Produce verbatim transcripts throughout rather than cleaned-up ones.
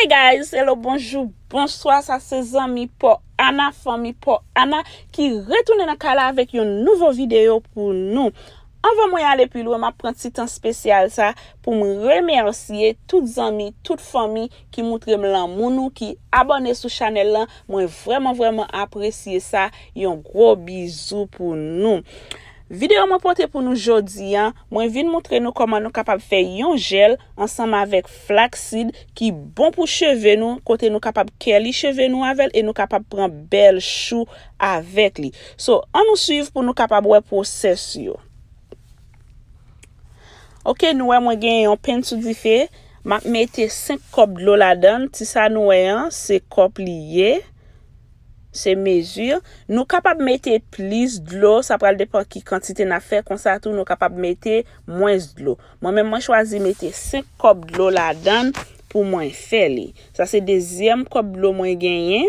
Hey guys, hello, bonjou, bonswa, sa se zanmi Paw Ana, fanmi Paw Ana ki retounen nan kay la avèk yon nouvo videyo pou nou. Anvan mwen ale pi lwen, m ap pran ti tan espesyal sa pou m remèsye tout zanmi, tout fanmi ki moutre m lanmou nou, ki abòne sou chanèl lan. Mwen vrèman, vrèman apresye sa. Yon gwo bizou pou nou. Videyo mwen pote pou nou jodi a, mwen vin moutre nou kòman nou kapab fè yon jèl ansanm avèk flaxseed ki bon pou cheve nou, kote nou kapab curly cheve nou avè l e nou kapab pran bèl chou avèk li. So, ann nou swiv pou nou kapab wè pwosès yo. Ok, nou wè mwen gen yon pen sou dife. M ap mete senk kòp dlo ladan l. Ti sa nou wè an, se kòp li ye. Se mezi. Nou kapab mete plis dlo, sa pral depann ki kantite n ap fè. Konsa tou, nou kapab mete mwens dlo. Mwen menm, mwen chwazi mete senk kòp dlo ladan l pou mwen fè li. Sa se dezyèm kòp dlo mwen genyen.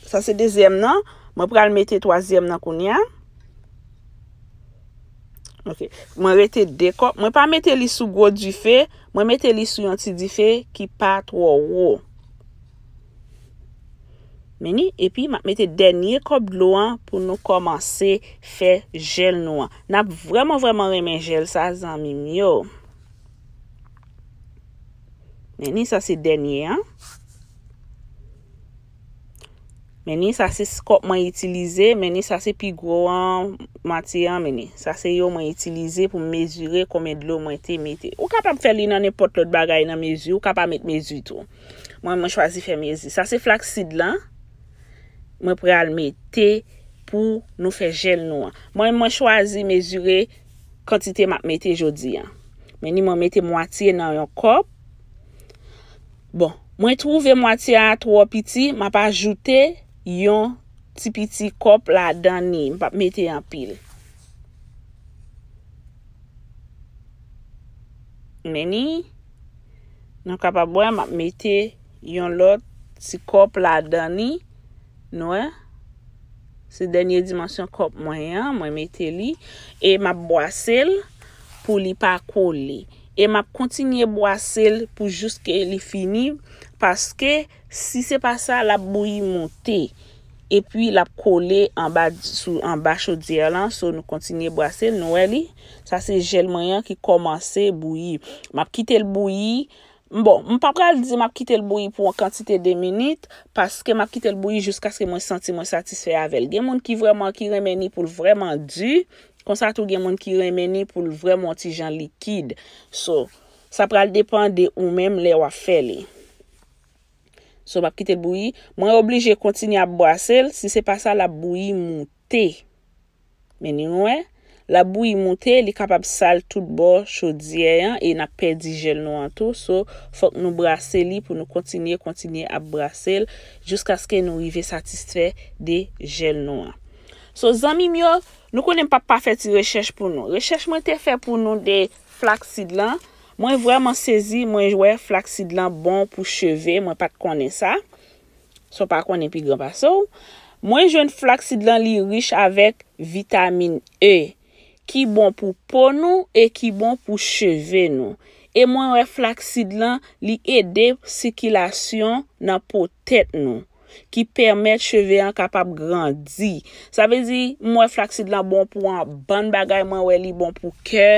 Sa se dezyèm nan. Mwen pral mete twazyèm nan kounye a. Ok. Mwen rete de kòp. Mwen pa mete li sou gwo dife. Mwen mete li sou yon ti dife ki pa twò wo. Men ni, epi m ap mete dènye kòp dlo an pou nou kòmanse fè jèl nou an. N ap vrèman, vrèman renmen jèl sa, zanmi m yo. Men ni, sa se dènye an. Men ni, sa se kòp mwen itilize. Men ni, sa se pi gwo an, matye an. Men ni, sa se yo mwen itilize pou m mezire konbyen dlo mwen te mete. Ou kapab fè li nan nenpòt lòt bagay nan mezi. Ou ka pa met mezi tou. Mwen, mwen chwazi fè mezi. Sa se flaxseed lan. Mwen pral mete pou nou fè jèl nou an. Mwen, mwen chwazi mezire kantite m ap mete jodi a. Men ni mwen mete mwatye nan yon kòp. Bon, mwen twouve mwatye a twò piti, m ap ajoute yon ti piti kòp ladan ni. M p ap mete anpil. Men ni, nou kapab wè, m ap mete yon lòt ti kòp ladan ni. Nou wè? Se dènye dimansyon kòp mwen an, mwen mete li. E m ap bwase l pou li pa kole. E m ap kontinye bwase l pou jiske li fini, paske si se pa sa, l ap bouyi moute. Epi l ap kole anba, sou, anba chodyè lan. So, nou kontinye bwase l, nou wè li. Sa se jèl mwen an ki kòmanse bouyi. M ap kite l bouyi. Bon, m pa pral di m ap kite l bouyi pou yon kantite de minit, paske m ap kite l bouyi jiskaske mwen santi mwen satisfè avè l. Gen moun ki vrèman, ki renmen ni pou l vrèman di, konsa tou gen moun ki renmen ni pou l vrèman yon ti jan likid. So, sa pral depann de ou menm lè w ap fè li. So, m ap kite l bouyi. Mwen oblije kontinye ap bwase l, si se pa sa, l ap bouyi moute. Men ni nou wè, l ap bouyi moute, li kapab sal tout bò chodyè an e n ap pèdi jèl nou an tou. So, fòk nou brase li pou nou kontinye, kontinye ap brase l jiskaske nou rive satisfè de jèl nou an. So, zanmi m yo, nou konnen m p ap pa fè ti rechèch pou nou. Rechèch mwen te fè pou nou de flaxseed lan, mwen vrèman sezi, mwen wè flaxseed lan bon pou cheve, mwen pa t konnen sa. So, pa konnen pi gran pase w. Mwen jwenn flaxseed lan, li rich avèk vitamin E, ki bon pou po nou e ki bon pou cheve nou. E mwen wè flaxseed lan, li ede sikilasyon nan po tèt nou, ki pèmèt cheve an kapab grandi. Sa vle di, mwen wè flaxseed lan bon pou yon bann bagay, mwen wè li bon pou kè.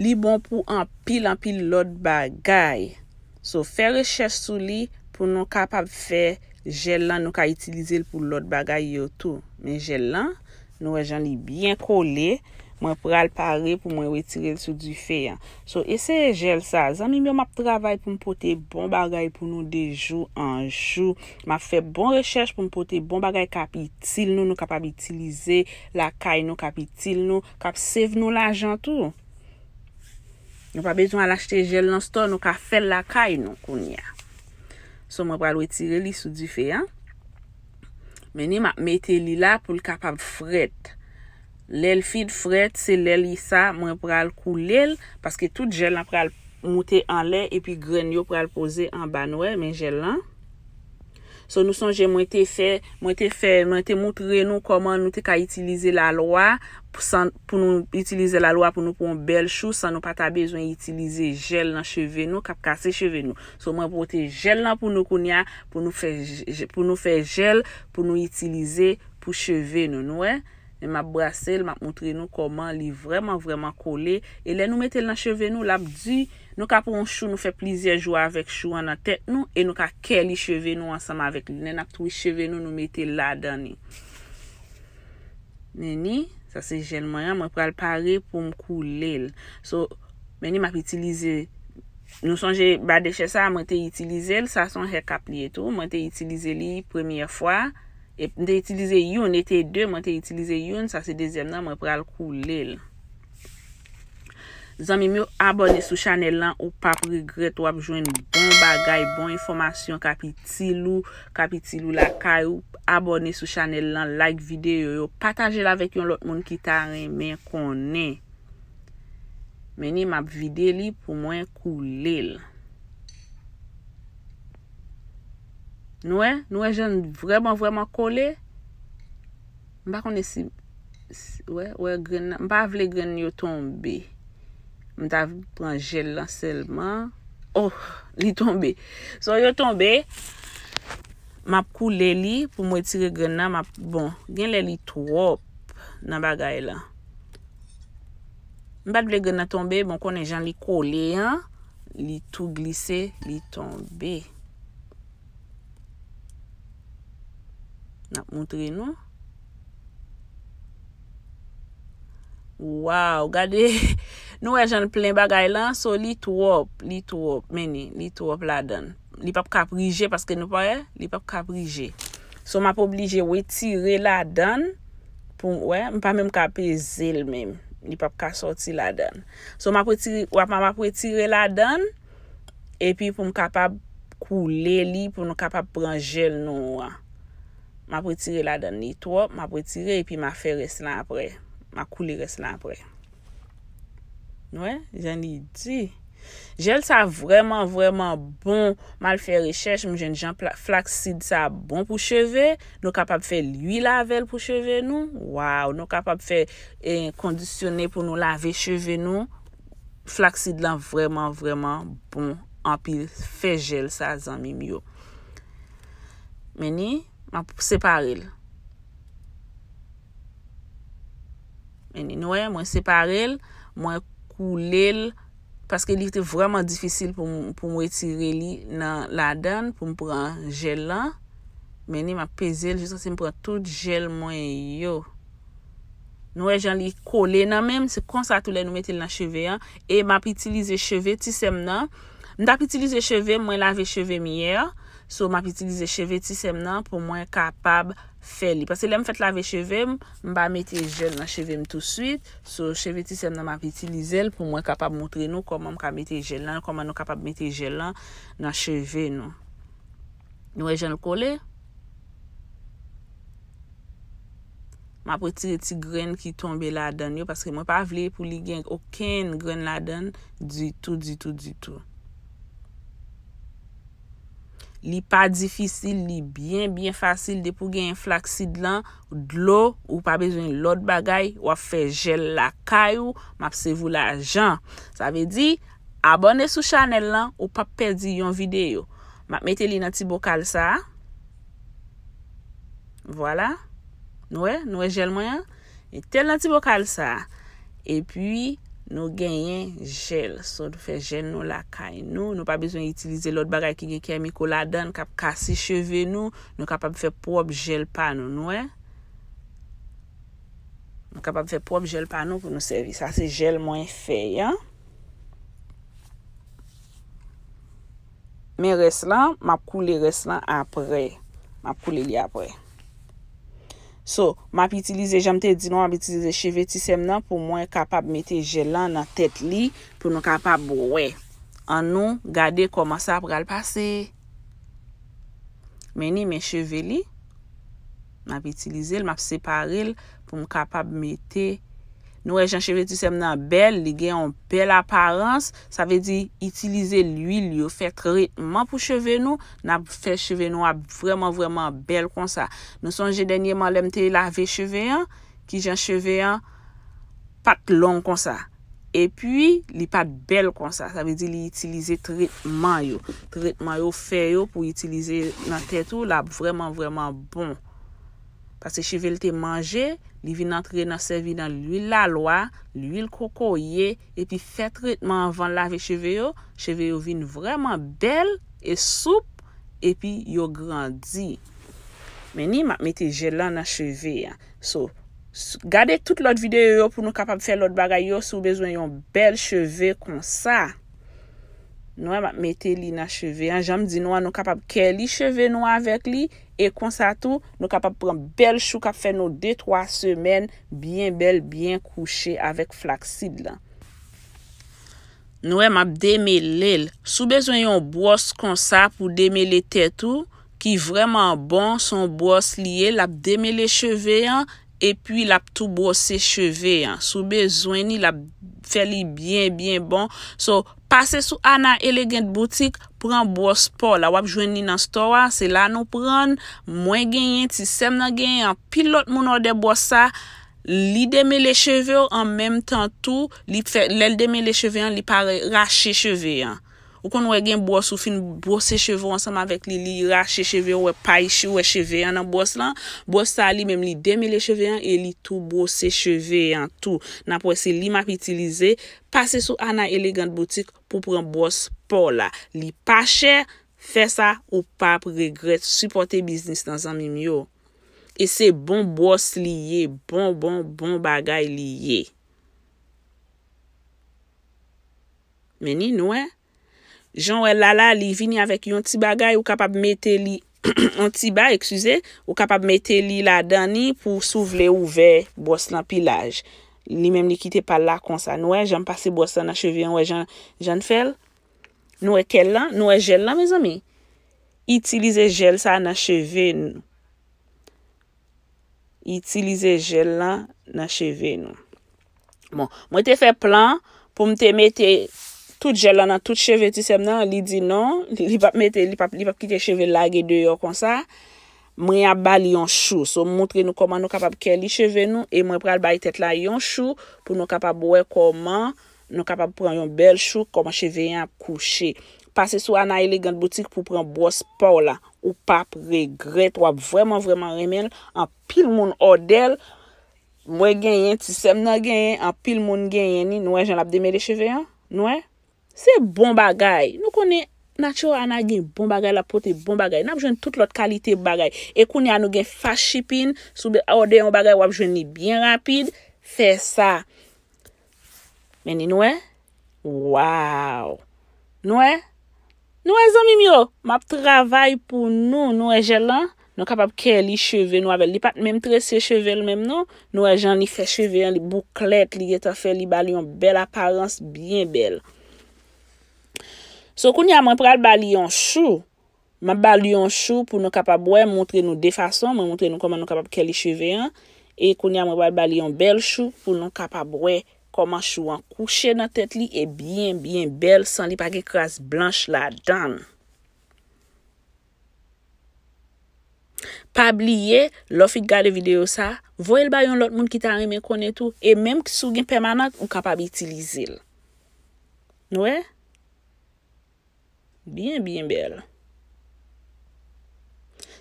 Li bon pou anpil, anpil lòt bagay. So, fè rechèch sou li pou nou kapab fè jèl lan, nou ka itilize l pou lòt bagay yo tou. Men jèl lan, nou wè jan li byen kole. Mwen pral pare pou mwen retire l sou dife an. So, eseye jèl sa. Zanmi m yo, m ap travay pou m pote bon bagay pou nou de jou an jou. M ap fè bon rechèch pou m pote bon bagay k ap itil nou, nou kapab itilize lakay nou, k ap itil nou, k ap save nou lajan tou. Nou pa bezwen al achte jèl nan stò, nou ka fè l lakay nou kounye a. So, mwen pral retire li sou dife an. Men ni m ap mete li la pou l kapab frèt. Lè l fin frèt, se lè li sa, mwen pral koule l, paske tout jèl lan pral moute anlè, epi grenn yo pral poze anba, nou wè, men jèl lan. So, nou sonje mwen te fè, mwen te fè, mwen te moutre nou kòman nou te ka itilize lalwa, pou, san, pou nou itilize lalwa pou nou pran yon bèl chou san nou pa ta bezwen itilize jèl nan cheve nou k ap kase cheve nou. So, mwen pote jèl lan pou nou kounye a, pou nou fè j-, j-, pou nou fè jèl pou nou itilize pou cheve nou, nou wè? Men m ap brase l, m ap moutre nou kòman li vrèman, vrèman kole. E lè nou mete l nan cheve nou, l ap di, nou ka pran yon chou, nou fè plizyè jou avèk chou an nan tèt nou, e nou ka kèli cheve nou ansanm avèk li. Lè n ap twist cheve nou, nou mete l ladan li. Men ni, sa se jèl mwen an, mwen pral pare pou m koule l. So, men ni m ap itilize, nou sonje ba dechè sa, mwen te itilize l, sa se yon hair cap li ye tou, mwen te itilize li premyè fwa, e m te itilize youn, e te de, mwen te itilize youn, sa se dezyèm nan, mwen pral koule l. Zanmi m yo, abòne sou chanèl lan, ou p ap regrèt, w ap jwenn bon bagay, bon enfòmasyon k ap itil ou, k ap itil ou lakay ou. Abòne sou chanèl lan, like videyo yo, pataje l avèk yon lòt moun ki ta renmen konnen. Men ni m ap vide li pou mwen koule l. Nou wè? Nou wè jan l vrèman, vrèman kole? M pa konnen si, si, wè, wè grenn nan. M pa vle grenn yo tonbe. M ta pran jèl lan sèlman. Oh, li tonbe. So, yo tonbe. M ap koule li pou m retire grenn nan. M ap, bon, gen lè li twòp nan bagay lan. M pa t vle grenn nan tonbe, bon, konnen jan li kole an, li tou glise, li tonbe. N ap moutre nou. Waw, gade, nou wè jan l plen bagay lan, so li twòp, li twòp, men ni, li twòp ladan l. Li p ap ka prije paske nou pa wè, li p ap ka prije. So, m ap oblije retire ladan l pou, wè, m pa menm ka peze l menm. Li p ap ka sòti ladan l. So, m ap retire, w ap, m ap retire ladan l, epi pou m kapab koule li, pou nou kapab pran jèl nou an. M ap retire ladan l, li twòp, m ap retire, epi m a fè rès lan aprè. M a koule rès lan aprè. Wè, jan li di. Jèl sa vrèman, vrèman bon. M al fè rechèch, m jwenn jan pla-, flaxseed sa bon pou cheve. Nou kapab fè lwil avè l pou cheve nou. Waw, nou kapab fè, eh, kondisyone pou nou lave cheve nou. Flaxseed lan vrèman, vrèman bon anpil. Fè jèl sa, zanmi m yo. Men ni, m ap separe l. Men ni, nou wè, mwen separe l, mwen koule l, paske li te vrèman difisil pou m, pou m retire li nan ladan l, pou m pran jèl lan. Men ni, m ap peze l jiskaske m pran tout jèl mwen yo. Nou wè jan li kole nan men m, se konsa tou lè nou mete l nan cheve an. E m ap itilize cheve ti sè m nan. M t ap itilize cheve m, mwen lave cheve m yè. So, m ap itilize cheve ti sè m nan pou mwen kapab fè li. Paske lè m fèt lave cheve m, m pa mete jèl nan cheve m touswit. So, cheve ti sè m nan m ap itilize l pou mwen kapab moutre nou kòman m ka mete jèl lan, kòman nou kapab mete jèl lan nan cheve nou. Nou wè jan l kole? M ap retire ti grenn ki tonbe ladan l yo, paske mwen pa vle pou li gen okenn grenn ladan l ditou, ditou, ditou. Li pa difisil, li byen, byen fasil. Depi w genyen flaxseed lan, dlo, ou pa bezwen lòt bagay, w ap fè jèl lakay ou, m ap sèvi w lajan. Sa vle di, abòne sou chanèl lan, ou p ap pèdi yon videyo. M ap mete li nan ti bokal sa a. Vwala. Nou wè? Nou wè jèl mwen an? Mete l nan ti bokal sa a. Epi, nou genyen jèl. So, nou fè jèl nou lakay nou. Nou pa bezwen itilize lòt bagay ki gen kemiko ladan l k ap kase cheve nou. Nou kapab fè pwòp jèl pa nou. Nou wè? Nou kapab fè pwòp jèl pa nou pou nou sèvi. Sa se jèl mwen fè an. Men rès lan, m ap koule rès lan aprè. M ap koule li aprè. So, m ap itilize, jan m te di nou, m ap itilize cheve ti sè m nan pou mwen kapab mete jèl lan nan tèt li, pou nou kapab wè. Annou gade kòman sa pral pase. Men ni men cheve li. M ap itilize l, m ap separe l pou m kapab mete Nou wè jan cheve ti sè m nan bèl, li gen yon bèl aparans. Sa vle di, itilize lwil yo, fè tretman pou cheve nou, n ap fè cheve nou ap vrèman, vrèman bèl konsa. Nou sonje dènyèman lè m te lave cheve an, kijan cheve an pa t long konsa. Epi, li pa t bèl konsa. Sa vle di li itilize tretman yo. Tretman yo fè yo pou itilize nan tèt ou, l ap vrèman, vrèman bon. Paske cheve l te manje, li vin antre nan sèvi nan lwil lalwa, lwil kokoye, epi fè tretman anvan l lave cheve yo. Cheve yo vin vrèman bèl e soup, epi yo grandi. Men ni, m ap mete jèl lan nan cheve an. So, s- gade tout lòt videyo yo pou nou kapab fè lòt bagay yo si w bezwen yon bèl cheve konsa. Nou wè, m ap mete li nan cheve an. Jan m di nou an, nou kapab kèli cheve nou avèk li. E konsa tou, nou kapab pran bèl chou k ap fè nou de, twa semèn byen bèl, byen kouche avèk flaksid lan. Nou wè, m ap demele l. Si w bezwen yon bwòs konsa pou demele tèt ou, ki vrèman bon, se yon bwòs li ye, l ap demele cheve an, epi l ap tou bwose cheve an. Si w bezwen li, l ap fè li byen, byen bon. So, pase sou Ana Elegant Boutique, pran bwòs pa w la. W ap jwenn li nan store a, se la nou pran l. Mwen genyen, ti sè m nan genyen, anpil lòt moun òdè bwòs sa. Li demele cheve w an menm tan tou, li fè, lè l demele cheve an, li pa re- rache cheve an. Ou konn wè gen bwòs ou fin bwose cheve w ansanm avèk li, li rache cheve w, wè pay, ou wè cheve an nan bwòs lan. Bwòs sa li menm li demele cheve an e li tou bwose cheve an tou. N ap wè se li m ap itilize. Pase sou Ana Elegant Boutique pou pran bwòs pa w la. Li pa chè, fè sa ou p ap regrèt. Sipòte biznis lan zanmi m yo. E se bon bwòs li ye, bon, bon, bon bagay li ye. Men ni, nou wè. Jan w wè la la, li vini avèk yon ti bagay, ou kapab mete li, yon ti bay, eskize, ou kapab mete li ladan ni pou si w vle ouvè bwòs lan pi laj. Li menm li kite pa l la konsa. Nou wè, jan m pase bwòs lan nan cheve an, wè jan, jan l fè l. Nou wè kèl lan, nou wè jèl lan, mezanmi. Itilize jèl sa nan cheve nou. Itilize jèl lan nan cheve nou. Bon, mwen te fè plan pou m te mete tout jèl lan nan tout cheve ti sè m nan, li di non, li, li p ap mete, li p ap, li p ap kite cheve l lage deyò konsa. Mwen ap ba li yon chou. So, m montre nou kòman nou kapab kèli cheve nou e mwen pral bay tèt la yon chou pou nou kapab wè kòman nou kapab pran yon bèl chou, kòman cheve an ap kouche. Pase sou Ana Elegant Boutique pou pran bwòs pa w la. Ou p ap regrèt, w ap vrèman, vrèman renmen l. Anpil moun òdè l. Mwen genyen, ti sè m nan genyen, anpil moun genyen ni. Nou wè jan l ap demele cheve an? Nou wè? Se bon bagay. Nou konnen Nacho Ana gen bon bagay, l ap pote bon bagay. N ap jwenn tout lòt kalite bagay. E kounye a nou gen fast shipping, si w be- òdè yon bagay, w ap jwenn li byen rapid. Fè sa. Men ni, nou wè? Waw! Nou wè? Nou wè, zanmi m yo? M ap travay pou nou. Nou wè jèl lan? Nou kapab kèli cheve nou avè l. Li pa t menm trese cheve l menm non. Nou wè jan li fè cheve an, li bouklèt, li gentan fè li ba l yon bèl aparans, byen bèl. So, kounye a, mwen pral ba li yon chou. M ap ba li yon chou pou nou kapab wè, montre nou de fason. Mwen montre nou kòman nou kapab kèli cheve an. E kounye a, mwen pral ba li yon bèl chou pou nou kapab wè kòman chou an kouche nan tèt li e byen, byen bèl, san li pa gen kras blanch ladan l. Pa bliye, lè w fin gade videyo sa, voye l ba yon lòt moun ki ta renmen konnen tou. E menm si w gen pèmanan, ou kapab itilize l. Nou wè? Byen, byen bèl.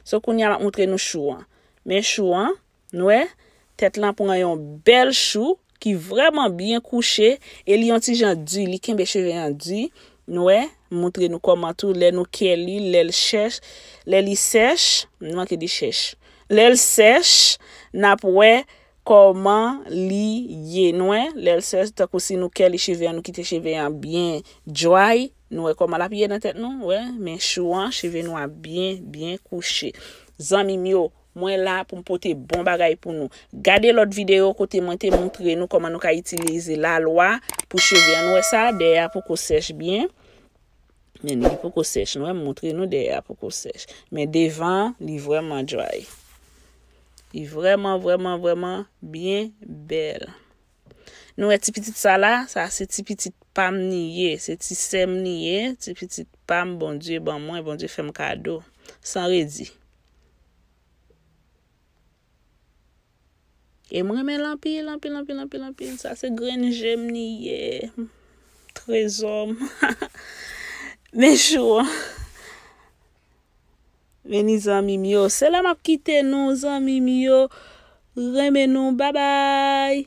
So, kounye a, m ap montre nou chou an. Men chou an, nou wè, tèt lan pran yon bèl chou ki vrèman byen kouche e li yon ti jan di, li kenbe cheve an di. Nou wè, m montre nou kòman tou, lè nou kèli, lè l chèch, lè li sèch, m manke di chèch. Lè l sèch, n ap wè kòman li ye. Nou wè, lè l sèch, tankou si nou kèli cheve an, nou kite cheve an byen dry. Nou wè kòman l ap ye nan tèt nou, wè, men chou an, cheve nou ap byen, byen kouche. Zanmi m yo, mwen la pou m pote bon bagay pou nou. Gade lòt videyo kote mwen te montre nou kòman nou ka itilize lalwa pou cheve an. Nou wè sa, dèyè a poko sèch byen. Men li poko sèch, nou wè, m montre nou dèyè a poko sèch. Men devan, li vrèman dry. Li vrèman, vrèman, vrèman byen bèl. Nou wè ti pitit sa la, sa se ti pitit pa m li ye, se ti sè m li ye, ti pitit pa m Bondye ban mwen, Bondye fè m kado, san redi. E m renmen l anpil, anpil, anpil, anpil, anpil. Sa se grenn je m li ye. Trezò m. Men chou an. Men ni zanmi m yo. Se la m ap kite nou, zanmi m yo. Renmen nou. Babay.